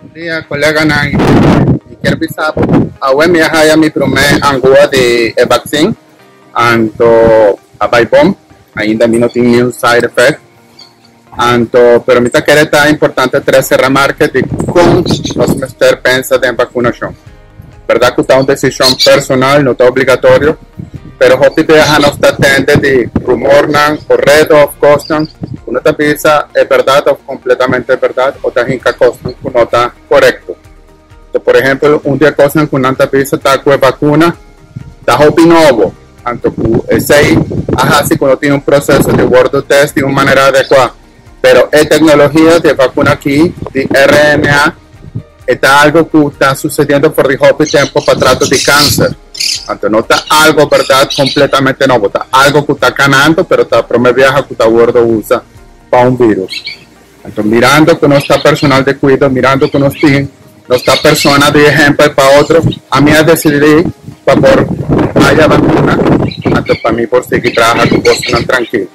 Bon dia coleganan mi kier bisa bo awe mi a haya mi prome angua di e vaccine anto a bay bon ainda mi no tin niun side effect anto pero mi ta kere ta importante trece remarke di con nos mester pensa den vacunacion berdad cu ta un decision personal no ta obligatorio pero hopi biaha nos ta tende di rumornan o redo of cosnan cu no ta bisa e berdad of completamente e berdad o ta hinca cosnan cu no ta corecto. Anto por ehempel un di e cosnan cu nan ta bisa ta cu e vacuna ta hopi nobo, anto cu esey a haci cu no tin un proceso di wordo test di un manera adecua. Pero e tecnologia di e vacuna aki di RNA e ta algo cu ta sucediendo for di hopi tempo pa trato di cancer. Anto no ta algo berdad completamente nobo, ta algo cu ta canando pero ta prome biaha cu ta wordo usa pa un virus. Anto mirando cu nos ta personal de cuido, mirando cu nos tin, nos ta persona di ehempel pa otro, ami a decidi pa por haya vacuna, anto pa mi por sigui traha cu bosonan trankil.